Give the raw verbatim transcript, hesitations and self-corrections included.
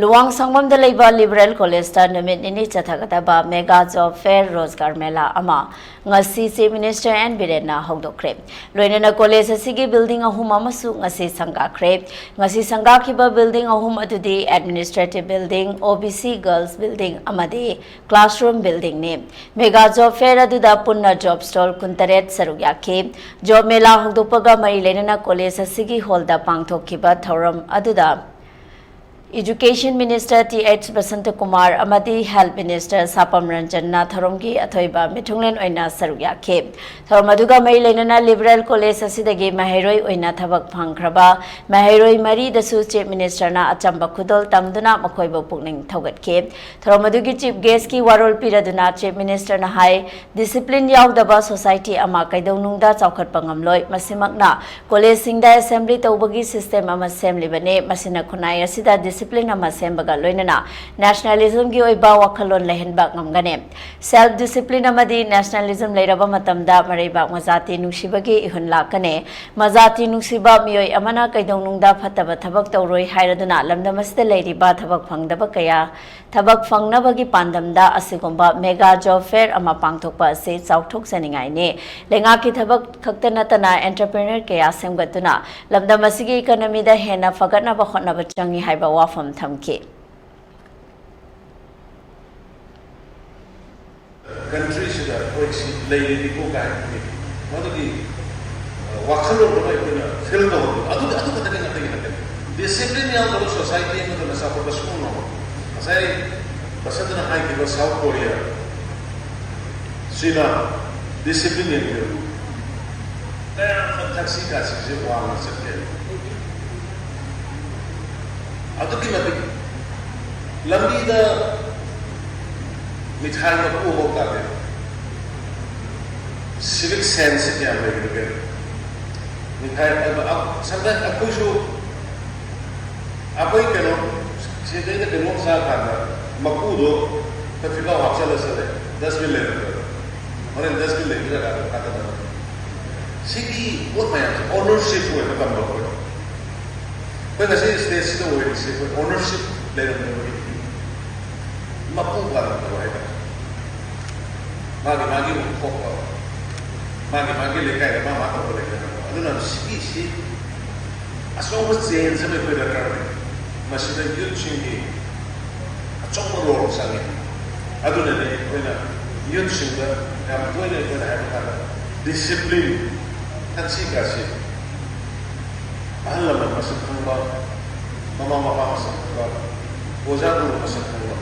ꯂꯨꯋꯥꯡ ꯁꯪꯕꯝꯗ ꯂꯩꯕ ꯂꯤꯕꯔꯦꯜ ꯀꯣꯂꯦꯖꯇ ꯅꯨꯃꯤꯠ ꯅꯤꯅꯤ ꯆꯠꯊꯒꯗꯕ ꯃꯦꯒꯥ ꯖꯣꯕ ꯐꯦꯌꯔ ꯔꯣꯖꯒꯥꯔ ꯃꯦꯂꯥ ꯑꯃ ꯉꯁꯤ ꯆꯤꯐ ꯃꯤꯅꯤꯁꯇꯔ ꯑꯦꯟ ꯕꯤꯔꯦꯟꯅ ꯍꯧꯗꯣꯛꯈ꯭ꯔꯦ꯫ ꯂꯣꯏꯅꯅ ꯀꯣꯂꯦꯖ ꯑꯁꯤꯒꯤ ꯕꯤꯜꯗꯤꯡ ꯑꯍꯨꯝ ꯑꯃꯁꯨ ꯉꯁꯤ ꯁꯪꯒꯥꯈ꯭ꯔꯦ꯫ ꯉꯁꯤ ꯁꯪꯒꯥꯈꯤꯕ ꯕꯤꯜꯗꯤꯡ ꯑꯍꯨꯝ ꯑꯗꯨꯗꯤ ꯑꯦꯗꯃꯤꯅꯤꯁꯇ꯭ꯔꯦꯇꯤꯚ ꯕꯤꯜꯗꯤꯡ, ꯑꯣ ꯕꯤ ꯁꯤ ꯒꯔꯜꯁ ꯕꯤꯜꯗꯤꯡ ꯑꯃꯗꯤ ꯀ꯭ꯂꯥꯁꯔꯨꯝ ꯕꯤꯜꯗꯤꯡꯅꯤ꯫ ꯃꯦꯒꯥ ꯖꯣꯕ ꯐꯦꯌꯔ ꯑꯗꯨꯗ ꯄꯨꯟꯅ ꯖꯣꯕ ꯁ꯭ꯇꯣꯜ ꯀꯨꯟꯇꯔꯦꯠ ꯁꯔꯨꯛ ꯌꯥꯈꯤ꯫ ꯖꯣꯕ ꯃꯦꯂꯥ ꯍꯧꯗꯣꯛꯄꯒ ꯃꯔꯤ ꯂꯩꯅꯅ ꯀꯣꯂꯦꯖ ꯑꯁꯤꯒꯤ ꯍꯣꯜꯗ ꯄꯥꯡꯊꯣꯛꯈꯤꯕ ꯊꯧꯔꯝ ꯑꯗꯨꯗ ꯏꯖꯨꯀꯦꯁꯟ ꯃꯤꯅꯤꯁꯇꯔ ꯇꯤ ꯑꯩꯆ ꯕꯁꯟꯇꯀꯨꯃꯥꯔ ꯑꯃꯗꯤ ꯍꯦꯜꯊ ꯃꯤꯅꯤꯁꯇꯔ ꯁꯥꯄꯝ ꯔꯟꯖꯟꯅ ꯊꯧꯔꯝꯒꯤ ꯑꯊꯣꯏꯕ ꯃꯤꯊꯨꯡꯂꯦꯟ ꯑꯣꯏꯅ ꯁꯔꯨꯛ ꯌꯥꯈꯤ꯫ ꯊꯧꯔꯝ ꯑꯗꯨꯒ ꯃꯔꯤ ꯂꯩꯅꯅ ꯂꯤꯕꯔꯦꯜ ꯀꯣꯂꯦꯖ ꯑꯁꯤꯗꯒꯤ ꯃꯍꯩꯔꯣꯏ ꯑꯣꯏꯅ ꯊꯕꯛ ꯐꯪꯈ꯭ꯔꯕ ꯃꯍꯩꯔꯣꯏ ꯃꯔꯤꯗꯁꯨ ꯆꯤꯐ ꯃꯤꯅꯤꯁꯇꯔꯅ ꯑꯆꯝꯕ ꯈꯨꯗꯣꯜ ꯇꯝꯗꯨꯅ ꯃꯈꯣꯏꯕꯨ ꯄꯨꯛꯅꯤꯡ ꯊꯧꯒꯠꯈꯤ꯫ ꯊꯧꯔꯝ ꯑꯗꯨꯒꯤ ꯆꯤꯐ ꯒꯦꯁꯀꯤ ꯋꯥꯔꯣꯜ ꯄꯤꯔꯗꯨꯅ ꯆꯤꯐ ꯃꯤꯅꯤꯁꯇꯔꯅ ꯍꯥꯏ, ꯗꯤꯁꯤꯄ꯭ꯂꯤꯟ ꯌꯥꯎꯗꯕ ꯁꯣꯁꯥꯏꯇꯤ ꯑꯃ ꯀꯩꯗꯧꯅꯨꯡꯗ ꯆꯥꯎꯈꯠꯄ ꯉꯝꯂꯣꯏ꯫ ꯃꯁꯤꯃꯛꯅ ꯀꯣꯂꯦꯖꯁꯤꯡꯗ ꯑꯦꯁꯦꯝꯕ꯭ꯂꯤ ꯇꯧꯕꯒꯤ ꯁꯤꯁꯇꯦꯝ ꯑꯃ ꯁꯦꯝꯂꯤꯕꯅꯤ꯫ ꯃꯁꯤꯅ ꯈꯨꯟꯅꯥꯏ ꯑꯁꯤꯗ ꯗꯤꯁꯤꯄ꯭ꯂꯤꯟ ꯑꯃ ꯁꯦꯝꯕꯒ ꯂꯣꯏꯅꯅ ꯅꯦꯁꯅꯦꯂꯤꯖꯝꯒꯤ ꯑꯣꯏꯕ ꯋꯥꯈꯜꯂꯣꯟ ꯂꯩꯍꯟꯕ ꯉꯝꯒꯅꯤ꯫ ꯁꯦꯜꯐ ꯗꯤꯁꯤꯄ꯭ꯂꯤꯟ ꯑꯃꯗꯤ ꯅꯦꯁꯅꯦꯂꯤꯖꯝ ꯂꯩꯔꯕ ꯃꯇꯝꯗ ꯃꯔꯩꯕꯥꯛ ꯃꯖꯥꯇꯤ ꯅꯨꯡꯁꯤꯕꯒꯤ ꯏꯍꯨꯜ ꯂꯥꯛꯀꯅꯤ꯫ ꯃꯖꯥꯇꯤ ꯅꯨꯡꯁꯤꯕ ꯃꯤꯑꯣꯏ ꯑꯃꯅ ꯀꯩꯗꯧꯅꯨꯡꯗ ꯐꯠꯇꯕ ꯊꯕꯛ ꯇꯧꯔꯣꯏ ꯍꯥꯏꯔꯗꯨꯅ ꯂꯝꯗꯝ ꯑꯁꯤꯗ ꯂꯩꯔꯤꯕ ꯊꯕꯛ ꯐꯪꯗꯕ ꯀꯌꯥ ꯊꯕꯛ ꯐꯪꯅꯕꯒꯤ ꯄꯥꯟꯗꯝꯗ ꯑꯁꯤꯒꯨꯝꯕ ꯃꯦꯒꯥ ꯖꯣꯕ ꯐꯦꯌꯔ ꯑꯃ ꯄꯥꯡꯊꯣꯛꯄ ꯑꯁꯤ ꯆꯥꯎꯊꯣꯛꯆꯅꯤꯡꯉꯥꯏꯅꯤ꯫ ꯂꯩꯉꯥꯛꯀꯤ ꯊꯕꯛ ꯈꯛꯇ ꯅꯠꯇꯅ ꯑꯦꯟꯇꯔꯄ꯭ꯔꯦꯅꯔ ꯀꯌꯥ ꯁꯦꯝꯒꯠꯇꯨꯅ ꯂꯝꯗꯝ ꯑꯁꯤꯒꯤ ꯏꯀꯣꯅꯣꯃꯤꯗ ꯍꯦꯟꯅ ꯐꯒꯠꯅꯕ ꯍꯣꯠꯅꯕ ꯆꯪꯏ ꯍꯥꯏꯕ ꯋꯥꯐꯝ ꯊꯝꯈꯤ꯫ ꯀꯟꯇ꯭ꯔꯤꯁꯤꯗ ꯑꯩꯈꯣꯏ ꯁꯤ ꯂꯩꯔꯤꯅꯤꯀꯣ ꯀꯥꯏꯅ ꯃꯗꯨꯒꯤ ꯋꯥꯈꯜꯂꯣꯟ ꯑꯃ ꯑꯩꯈꯣꯏꯅ ꯐꯤꯜ ꯇꯧꯍꯟꯕ ꯑꯗꯨꯗꯤ ꯑꯗꯨ ꯈꯛꯇꯅꯤ ꯑꯇꯩ ꯅꯠꯇꯦ꯫ ꯗꯤꯁꯤꯄ꯭ꯂꯤꯟ ꯌꯥꯎꯗꯕ ꯁꯣꯁꯥꯏꯇꯤ ꯑꯃꯗꯅ ꯆꯥꯎꯈꯠꯄ ꯁꯨꯡꯉꯝ ꯉꯝꯃꯣꯏ꯫ ꯉꯁꯥꯏ ꯕꯁꯟꯇꯅ ꯍꯥꯏꯈꯤꯕ ꯁꯥꯎꯠ ꯀꯣꯔꯤꯌꯥ, ꯆꯤꯅꯥ, ꯗꯤꯁꯤꯄ꯭ꯂꯤꯟ ꯌꯦꯡꯕꯤꯌꯨ꯫ ꯀꯌꯥꯝꯅ ꯊꯛꯁꯤ ꯈꯥꯁꯤꯁꯦ ꯋꯥꯡꯅ ꯆꯠꯀꯦ꯫ ꯑꯗꯨꯛꯀꯤ ꯃꯇꯤꯛ ꯂꯝꯕꯤꯗ ꯃꯤꯊꯥꯏ ꯃꯀꯨ ꯑꯃꯐꯥꯎ ꯇꯥꯗꯦ꯫ ꯁꯤꯚꯤꯛ ꯁꯦꯟꯁꯁꯦ ꯀꯌꯥꯝ ꯂꯩꯈ꯭ꯔꯒꯦ? ꯃꯤꯊꯥꯏ ꯑꯗ ꯑ- ꯁꯝꯅ ꯑꯩꯈꯣꯏꯁꯨ ꯑꯩꯈꯣꯏ ꯀꯩꯅꯣ ꯁꯤꯗꯩꯗ ꯀꯩꯅꯣꯝ ꯆꯥ ꯀꯥꯟꯗ ꯃꯀꯨꯗꯣ ꯐꯠꯇꯤꯐꯥꯎ ꯍꯥꯞꯆꯜꯂ ꯆꯠꯂꯦ꯫ ꯗꯁꯕꯤꯟ ꯂꯩꯔꯝꯗ꯭ꯔꯒ ꯍꯣꯔꯦꯟ ꯗꯁꯕꯤꯟ ꯂꯩꯕ ꯖꯒꯥꯗ ꯊꯥꯗꯅꯕ꯫ ꯁꯤꯒꯤ ꯄꯣꯠ ꯃꯌꯥꯝꯁꯦ ꯑꯣꯅꯔꯁꯤꯞ ꯑꯣꯏꯕ ꯇꯝꯕ ꯑꯩꯈꯣꯏ꯫ ꯉꯁꯤ ꯁ꯭ꯇꯦꯖꯁꯤꯗ ꯑꯣꯏꯔꯤꯁꯦ ꯑꯩꯈꯣꯏ ꯑꯣꯅꯔꯁꯤꯞ ꯂꯩꯔꯝꯗꯕꯒꯤ, ꯃꯄꯨ ꯄꯥꯜꯂꯝꯗꯕ ꯍꯥꯏꯇꯥꯔꯦ꯫ ꯃꯥꯒꯤ ꯃꯥꯒꯤ ꯑꯣꯏꯊꯣꯛꯄ, ꯃꯥꯒꯤ ꯃꯥꯒꯤ ꯂꯩꯀꯥꯏꯗ ꯃꯥ ꯃꯥ ꯇꯧꯕ ꯂꯩꯅꯗꯕ꯫ ꯑꯗꯨꯅ ꯁꯤꯒꯤꯁꯤ ꯑꯆꯧꯕ ꯆꯦꯟꯖ ꯑꯃ ꯑꯩꯈꯣꯏ ꯗꯔꯀꯥꯔ ꯑꯣꯏ꯫ ꯃꯁꯤꯗ ꯌꯨꯠꯁꯤꯡꯒꯤ ꯑꯆꯧꯕ ꯔꯣꯜ ꯆꯪꯉꯤ꯫ ꯑꯗꯨꯅꯅꯦ ꯑꯩꯈꯣꯏꯅ ꯌꯨꯠꯁꯤꯡꯗ ꯌꯥꯝ ꯇꯣꯏꯅ ꯑꯩꯈꯣꯏꯅ ꯍꯥꯏꯕ ꯀꯥꯟꯗ ꯗꯤꯁꯤꯄ꯭ꯂꯤꯟ, ꯊꯛꯁꯤ ꯈꯥꯁꯤ, ꯑꯍꯜ ꯂꯃꯟ ꯃꯁꯛ ꯈꯪꯕ, ꯃꯃꯥ ꯃꯄꯥ ꯃꯁꯛ ꯈꯪꯕ, ꯑꯣꯖꯥ ꯒꯨꯔꯨ ꯃꯁꯛ ꯈꯪꯕ,